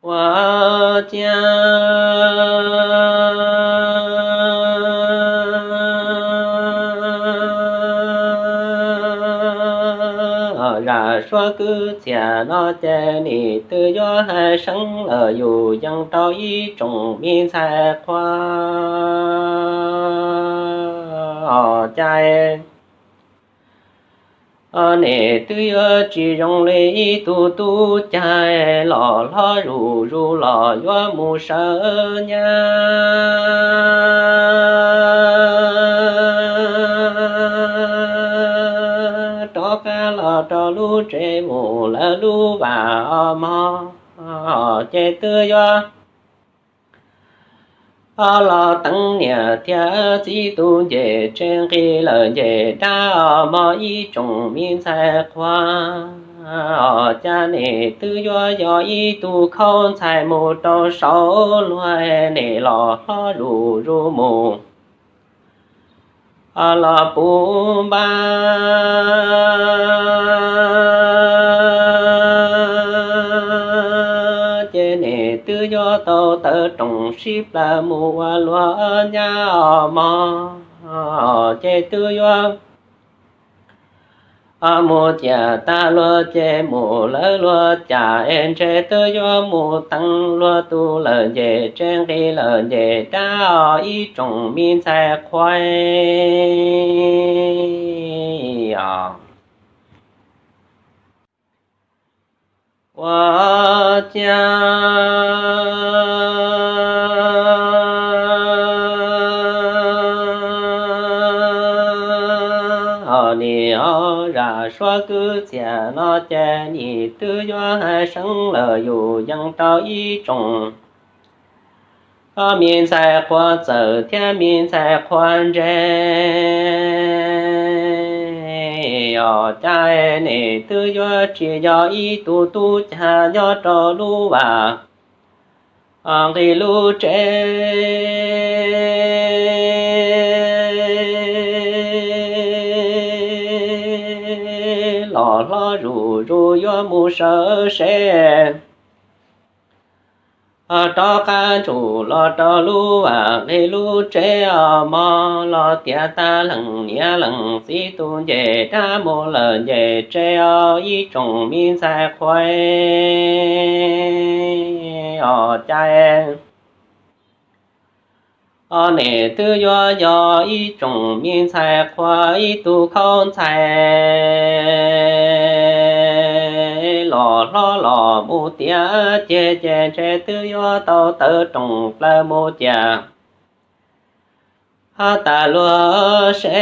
Ua ciav zam suab kwv txhiaj no ces nim twb yuav hais seev lawm yus yees rau ib tsoom me ntxhais qhua os cai. Nim twb yuav tsis zoo li ib tug tub cag los hlob zuj zus los yuav mus sawv nyab rov qab los rau lub tsev mus lawv lub vam os mog, ces twb yuav los teev niam thiab txiv tus ncej tsev nqis lawm ncej dab os mog ib tsoom me ntxhais qhua os cai. Nim twb yuav yog ib tug khaub ntxhais mus rau saum luag, nim los hlob zuj zus mus los puv npab ces nim twb yuav tau tawv roos sib plaws mus ua luag nyab os mog, ces twb yuav mus ciam tag luag ces mus lawv luag cam es ntshe twb yuav mus teev luag tus lawm ncej tsev nqis lawm ncej dab os ib tsoom me ntxhais qhua os. Ua ciav nim zam suab kwv txhiaj no ces nim twb yuav hais seev lawm yus yees rau ib tsoom me ntxhais qhua txawm thiab me ntxhais qhua ntse os cai. Nim twb yuav tsis yog ib tug tub cag nyob rau lub vam nqis lub tsev los hlob zuj zus yuav mus sawv seb rov qab ntsum los rau lub vam nqis lub tsev os mog los tiav tag leej niam leej txiv tus ncej dab mus lawm ncej tsev os ib tsoom me ntxhais qhua os cai. Os nim twb yuav yog ib tsoom me ntxhais qhua ib tug khaub ntxhais los hlob los mus tiav ceg ces ntshe twb yuav tau tawv roos plaws mus ciam tag luag seb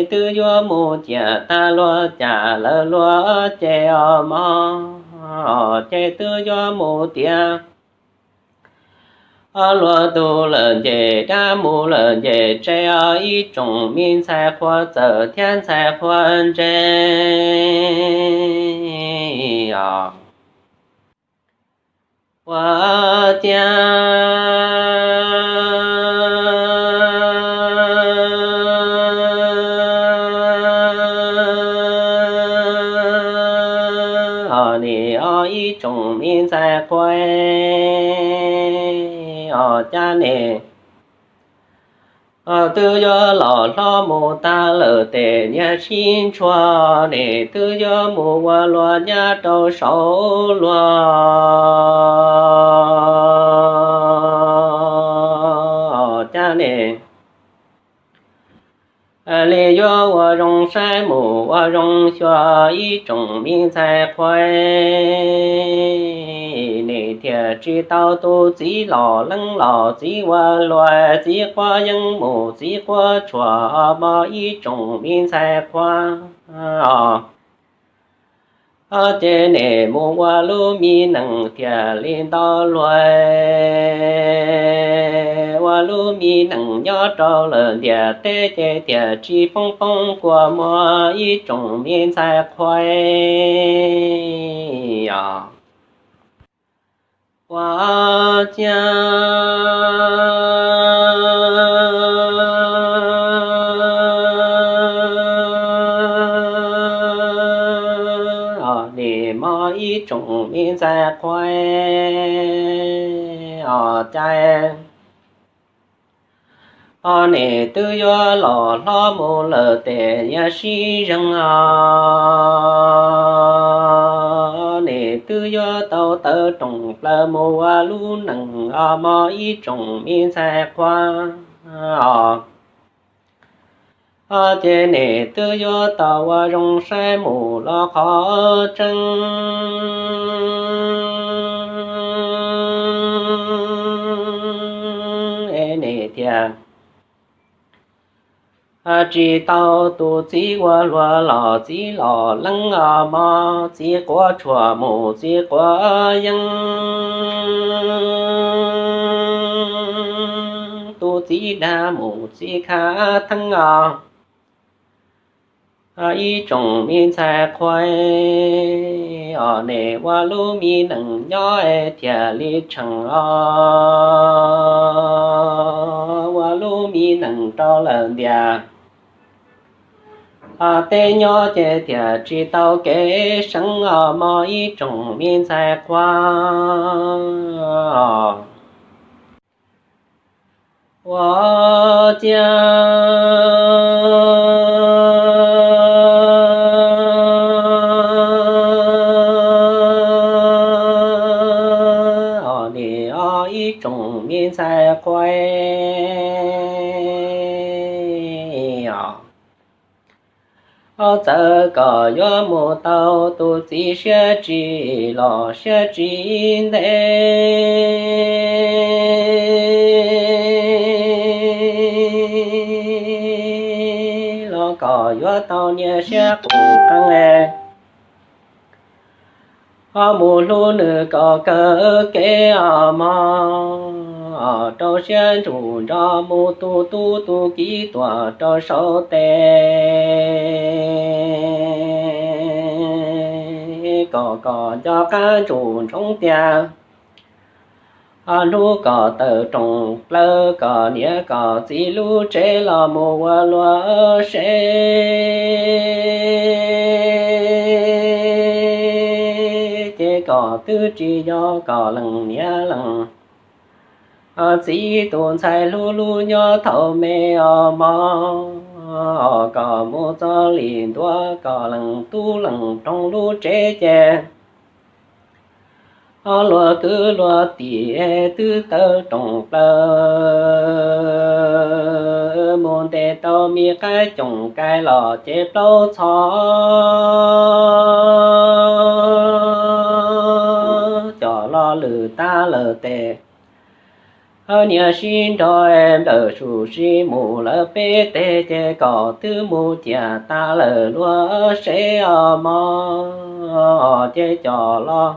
twb yuav mus ciam tag luag cam lawv luag ces os mog, ces twb yuav mus tiav luag tus lawm ncej dab mus lawm ncej tsev os ib tsoom me ntxhais qhua txawm thiab ntxhais qhua ntse os. Ua ciav nim os ib tsoom me ntxhais qhua os cab nim twb yuav los hlob mus tag lawm tes niag sib ntshua nim twb yuav mus ua luag nyab rau saum luag cab nim li yuav ua zoo saib mus ua zoo xyuas ib tsoom me ntxhais qhua nim thiaj tsis tau tus txiv los leej los txiv ua luag txiv quav yeeb mus txiv quav tshuam mog ib tsoom me ntxhais qhua os. Ces nim mus ua lub me nees thiaj li ntau luag ua lub me nees nyob rau lawm ntiaj teb ces thiaj tsis poob poob kua muag ib tsoom me ntxhais qhua os. Ua ciav ib tsoom me ntxhais qhua os, cas nim twb yuav los hlob mus lawm tes yog sib zeeg os, nim twb yuav tau tawv rooj plaws mus ua lub neej os mog ib tsoom me ntxhais qhua os. Ces nim twb yuav tau ua zoo saib mus los qhov tseeb es nim thiaj tsis tau tus txiv ua luag los txiv los leeb os mog, txiv quav tshuaj mus txiv quav yeeb, tus txiv dag mus txiv khav theeb os. Ib tsoom me ntxhais qhua os, nim ua lub me neej nyob thiaj li tsheej os, ua lub me neej rau lawm ntiag os, tej nyob ces thiaj tsis tau kev seev os mog ib tsoom me ntxhais qhua os. Ua ciav os, nim os ib tsoom me ntxhais qhua os, txawm kom yuav mus tau tus txiv siab tsis los siab tsis ntev los kom yuav tau niam siab qus qees os, mus hlub nws kom kawg kev os mog, rau siab ntsug nrog mus tu tub tu kiv tuaj rau saum tes, kom kom nco qab ntsug ntsoov tias hnub kom tawm rooj plaws kom niam kom txiv lub tsev los mus ua luag seb, ces kom twb tsis yog kom leej niam leej txiv tus ntxhais hlub hlub nyob thaum me os mog, kom mus txog li ntua kom leej tub leej roog lub tsev ces luag kwv luag tij twb tawv rooj plaws mus ntes tau me qaib coom kais los ces plaub txhos coj los lwm tag lawm tes, niam sib nrog nplawm sub sib mus lawm peb teg ces kom twb mus ciam tag lawm luag seb os mog, ces coj los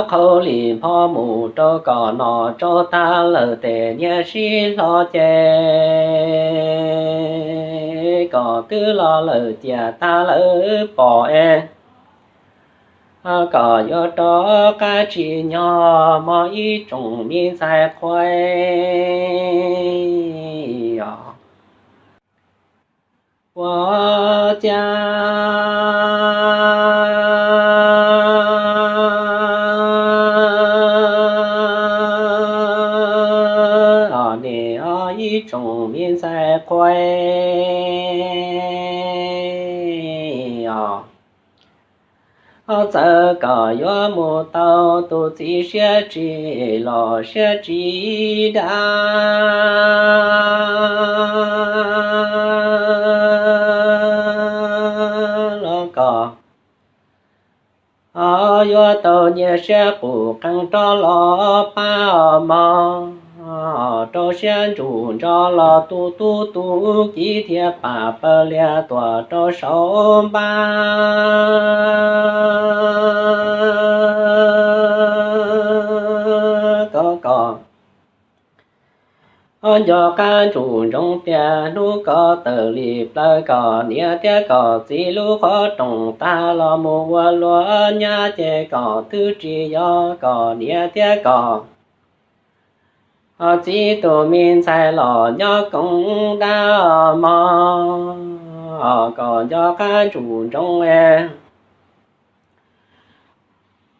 qhau li npho mus rau kom noj rau tag lawm tes niam sib hlo ces kom twb los lawm ciam tag lawm pom es kom yuav rov qab tsim nyog mog ib tsoom me ntxhais qhua os. Ua ciav os, nim os ib tsoom me ntxhais qhua os, txawm kom yuav mus tau tus txiv siab tsis los siab tsis dag los kom yuav tau niam siab qus qees rov los pab os mog, rau siab ntsug nrog los tu tub tu kiv thiab pam pawg liag tuaj rau saum npab kom kom nco qab ntsug ntsoov tias hnub kom tawm li plaws kom niam thiab kom txiv lub qhov rooj tag los mus ua luag nyab ces kom twb tsis yog kom niam thiab kom txiv tus me ntxhais los nyob koom dab mog, kom nco qab ntsug ntsoov es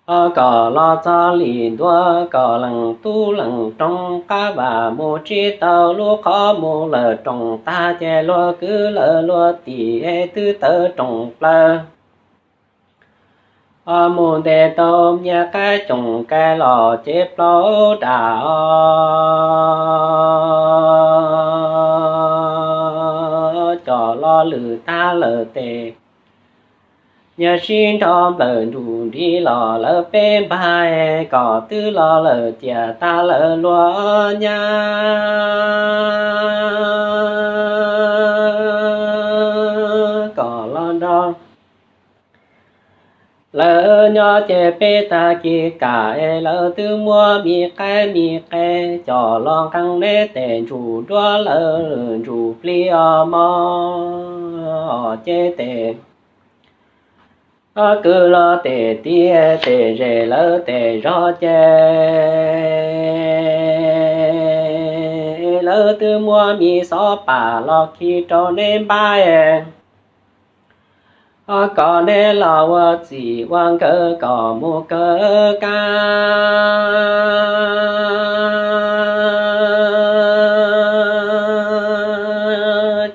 Kom los txog lim ntua kom leej tub leej roog, qab vam mus tsis tau lub qhov muag lawm roos tag ces luag kwv lawm luag tim es twb tawv roos plaws. Mus ntes tau nyiaj qaib coom kais los ces plaub dam os, coj los lwm tag lawm tes nyiaj sib nrho nplawm nruj nri los lawv peb npag, kom twb los lawm ciam tag lawm luag nyab kom los nrog lawv nyob ces peb tag kis kam es lawv twb muab me qaib me qe coj los nqee neb tes ntsuj duab lawm ntsuj plig os mog, ces tes kwv los tes tib tes zes lawv tes zog ces lawv twb muab me xob pam los khi rau neb npab es kom neb los ua txim ua nkawm kom mus kawg kab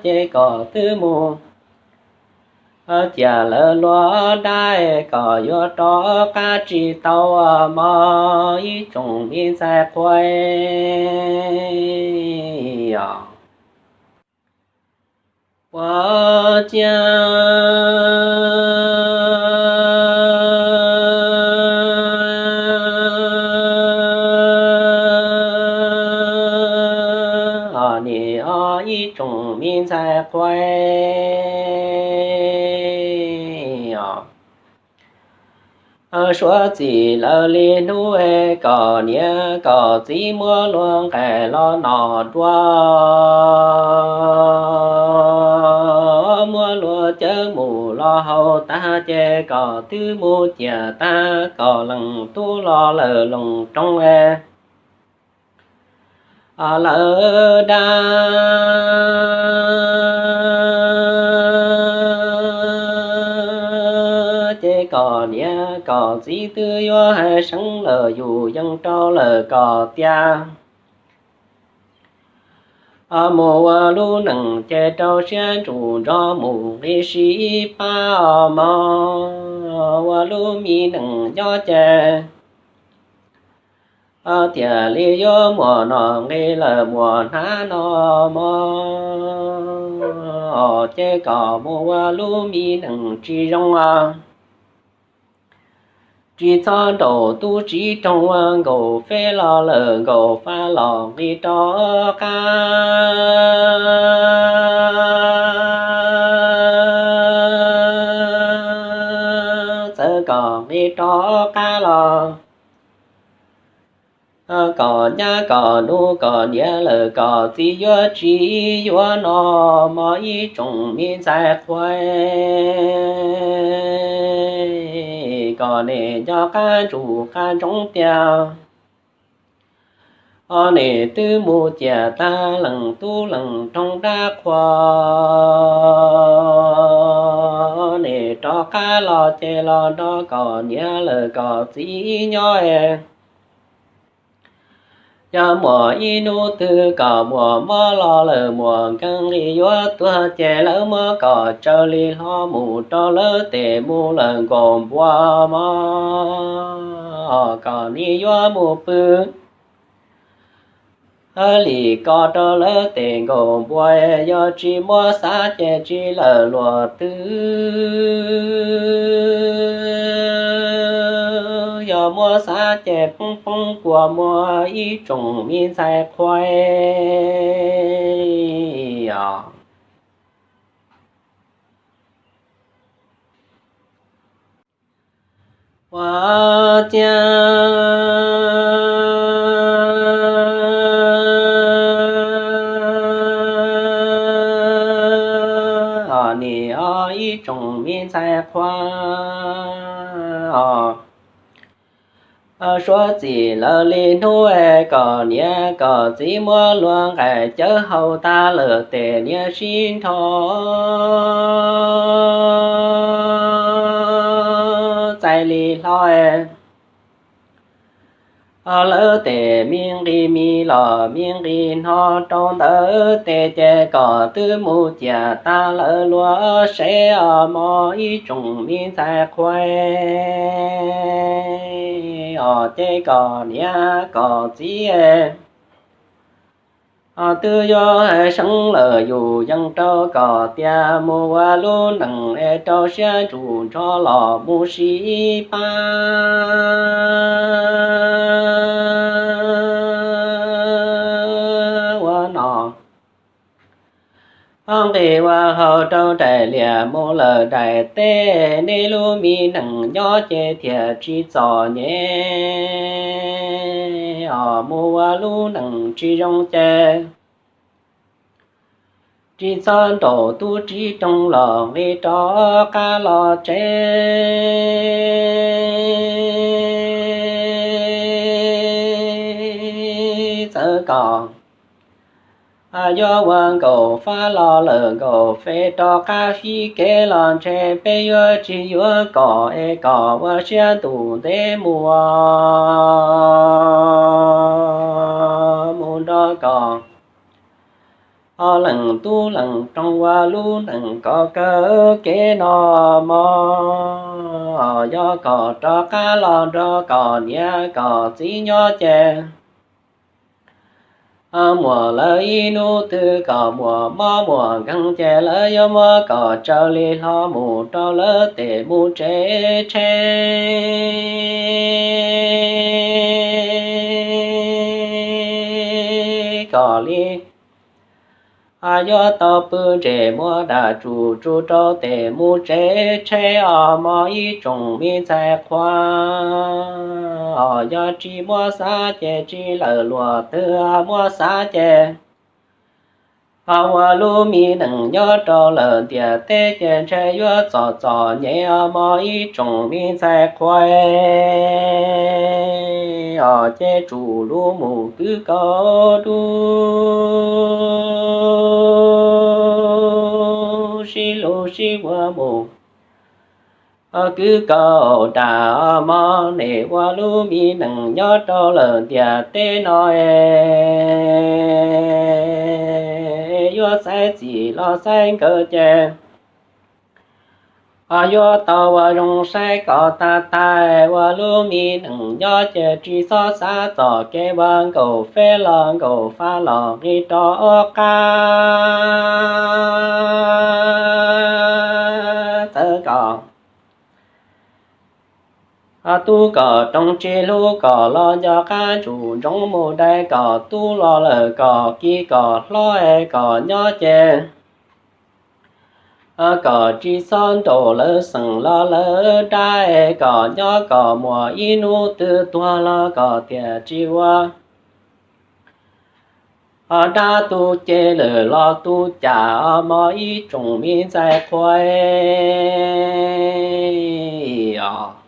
ces kom twb mus ciam lawv luag dab kom yuav rov qab tsis tau mog ib tsoom me ntxhais qhua os. Ua ciav os nim os ib tsoom me ntxhais qhua os, suav txim lawv li hnub kom niam kom txiv muab luag nqaim los nom dua, muab luag cawv mus los haus tag ces kom twb mus ciam tag kom leej tub los lawm loos roog lawv dab ces kom niam kom txiv twb yuav hais seev lawm yus yeej rau lawm kom tiag mus ua lub neej ces rau siab ntsws nrog mus nqi sib pab os mog, ua lub me neej nyob ces tiag li yuav muaj nom nqi lawm muaj hnab no mog, ces kom mus ua lub me neej tsis zoo os. Tsis txhob nraum tub tsis roog ua nkaus feb los lawm nkaus fab los nqis rov qab, txawm kom nqis rov qab los kom nyab kom nus kom niam lawm kom txiv yuav tsis yuav no mog ib tsoom me ntxhais qhua, kom nim nco qab ntsws qab ntsoov tiag os, nim twb mus ciam tag leej tub leej roog dab qhua, nim rov qab los ces los nrog kom niam lawm kom txiv nyob es yog muaj ib hnub twg kom muaj mob los lawm muaj nkeeg li yuav tuag ces lawv muab kom tsaws li hlo mus rau lawv tes mus lawm nkaus npua mog, kom nim yuav mus pw li ko rau lawv tes nkaus npua, yog tsis muab xav ces tsis lawm luag twg, yog muab xav ces poob poob kua muag ib tsoom me ntxhais qhua os. Ua ciav nim os ib tsoom me ntxhais qhua os, suav txim lawv li hnub kom niam kom txiv muab luag nqaim cawv haus tag lawm tes niam sib nrho txais li hlo es Lawv tes me nqis mis los me nqis hno rau ntawd tes ces kom twb mus ciam tag lawv luag seb os mog ib tsoom me ntxhais qhua os, ces kom niam kom txiv os twb yuav seev lawm yus yees rau kom tias mus ua lub neej es rau siab ntsug nrho los mus sib pab ua nom. Ob nqis ua hauv rau daim liam mus lawm daim teb, nej lub me neej nyob ces thiaj tsis txom nyem os, mus ua lub neej tsis zoo ces tsis txhob nraum tub tsis roog los nqis rov qab los tsev txawv kom yuav ua nkaus fab los lawm nkaus feb rov qab fij kev los ntshe peb yuav tsis yuav kom es kom ua siab ntuj ntev mus mus nrog kom ho leej tub leej roog ua lub neej kom kawg kev no mog, yog kom rov qab los nrog kom niam kom txiv nyob ces muaj lawv ib hnub twg kom muaj mob muaj nkeeg ces lawv yuav muab kom tsaws li hlo mus rau lawv tes mus tsev tsheb kom li yuav tau pw nres muab dam tsum tsu rau tes mus tsev tsheb os mog ib tsoom me ntxhais qhua os, yog tsis muab xav ces tsis lawm luag twg muab xav ces ho ua lub me neej nyob rau lawm ntiaj teb ces ntshe yuav txom txom nyem os mog ib tsoom me ntxhais qhua os, ces tsum lub mus kwv kaus dub sib hlub sib ua mus kwv kaus dam os mog, nej ua lub me neej nyob rau lawm ntiaj teb no es yuav xaiv txim los xaiv nkawd ces ho yuav tau ua zoo saib kom tag tag, ua lub me neej nyob ces tsis txhob xav txog kev ua nkaus feb los nkaus fab los nqis rov qab txawv kom tub kom roog tsis hlub kom los nco qab ntsum ntsoov mus dai kom tub los lawm kom kiv kom hlob es kom nyob ces kom tsis txhob nraum lawv xeem los lawv dab es kom nyob kom muaj ib hnub twg tuag los kom thiaj tsis ua ho dab tu cev lwm los tu cam os mog ib tsoom me ntxhais qhua os.